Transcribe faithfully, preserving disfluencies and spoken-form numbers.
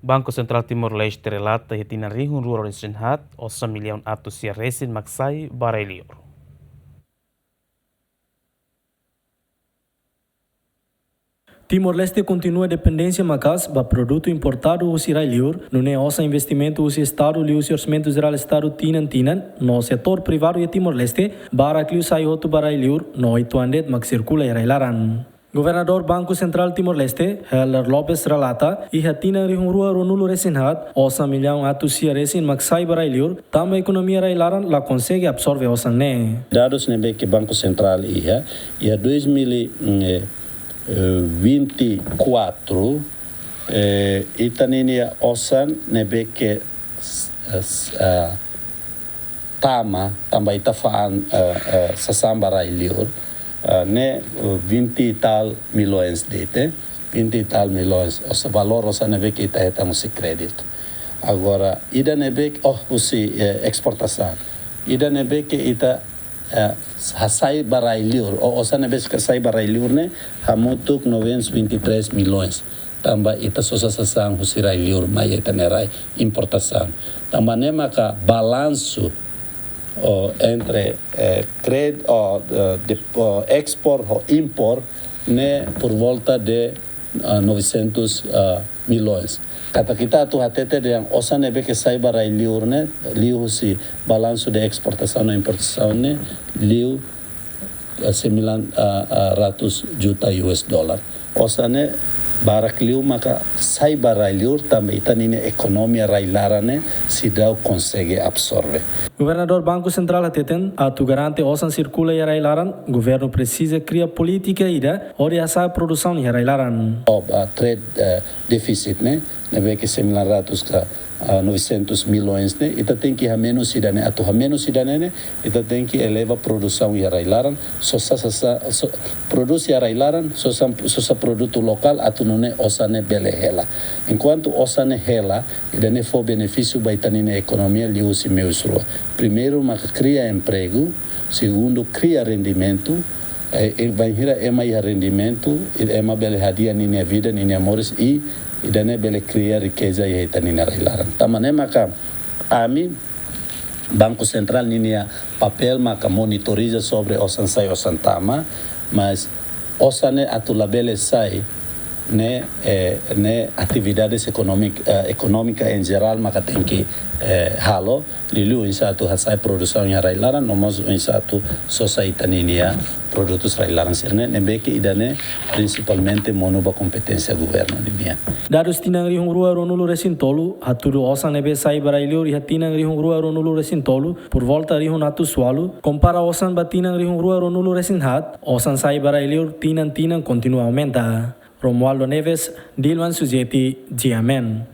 Banku Sentrál Timor-Leste relata iha tinan rihun rua resin haat, osan millaun atus sia resin mak sai ba rai-liur. Timor-Leste kontinua dependénsia maka'as ba produtu importadu husi rai-liur, nune'e osan investimentu husi Estadu liuhusi Orsamentu Jerál Estadu tinan-tinan no setór privadu iha Timor-Leste barak liu sai hotu ba rai-liur no uitoan de'it mak sirkula iha rai-laran. Governadór Banku Sentrál Timor-Leste, Heller Lopes relata, iha tinan rihun rua ruanulu resin haat, osan millaun atus sia resin mak sai ba rai-liur, tanba ekonomia rai-laran la konsege absorve osan ne'e. Dadus ne'ebé ke Banku Sentrál iha, iha dois mil e vinte e quatro, eh, ita-nia osan ne'ebé ke s-, s-, ah, tama, tanba ita fa'an, eh, eh, sasán ba rai-liur, eh, ne'e, eh, vinte e tal milhões de'it, eh, vinte e tal milhões, osan, valór osan ne'ebé ke ita hetan husi kréditu. Agora, ida ne'ebé ke, oh, husi, eh, esportasaun. Ida ne'ebé ke ita, eh, hasai ba rai-liur, o, osan ne'ebé ke sai ba rai-liur ne'e, hamutuk novecentos e vinte e três milhões. Tanba ita sosa sasán husi rai-liur mai ita-nia rai, importasaun. Tanba ne'e maka balansu, o, entre, eh, kred-, o, eh, de, o, export ho import ne'e por volta de, ah, novecentos, ah, milhões. Katak ita atu hatete dehan osan ne'ebé ke sai ba rai-liur ne'e, liuhusi balansu de esportasaun no importasaun ne'e, liu, eh, sembilan, ah, ah, ratus juta U S dollar. Osan ne'e barak liu maka sai ba rai-liur tanba ita-nia ekonomia rai-laran ne'e seidauk konsege absorve. Governadór Banku Sentrál hateten, atu garante osan sirkula iha rai-laran, governu presiza kria polítika ida hodi hasa'e produsaun iha rai-laran. O, ah, trade, eh, deficit ne'e, ne'ebé ke sembilan ratus ka, ah, novecentos milhões ne'e, ita tenke hamenus ida-ne'e, atu hamenus ida-ne'e ne'e, ita tenke eleva produsaun iha rai-laran, sosa, sosa, so-, produs iha rai-laran, sosa, sosa produtu lokál, atu nune'e osan ne'e bele hela. Enkuantu osan ne'e hela, ida-ne'e fó benefísiu ba ita-nia ekonomia liuhusi meius rua. Primeiru, maka kria empregu, segundu, kria rendimentu, eh, eh, bainhira ema iha rendimentu, i ema bele hadi'a ninia vida, ninia moris, i ida-ne'e bele kria rikeza iha ita-nia rai-laran. Tanba ne'e maka ami, Banku Sentrál ninia papél maka monitoriza sobre osan sai osan tama, mas osan ne'e atu labele sai ne'e, eh, ne'e atividades ekonómik-, eh, ekonómika em geral maka tenke, eh, halo, liuliu oinsá atu hasa'e produsaun iha rai-laran, no mós oinsá atu sosa ita-nia produtus rai-laran sira-ne'e, ne'ebé ke ida-ne'e prinsipalmente monu ba kompeténsia governu nian. Dadus tinan rihun rua ruanulu resin tolu, hatudu osan ne'ebé sai ba rai-liur iha tinan rihun rua ruanulu resin tolu, por volta rihun atus ualu, kompara osan ba tinan rihun rua ruanulu resin haat, osan sai ba rai-liur tinan-tinan kontinua aumenta. Romualdo Neves, Dilman Sujeti, G M N.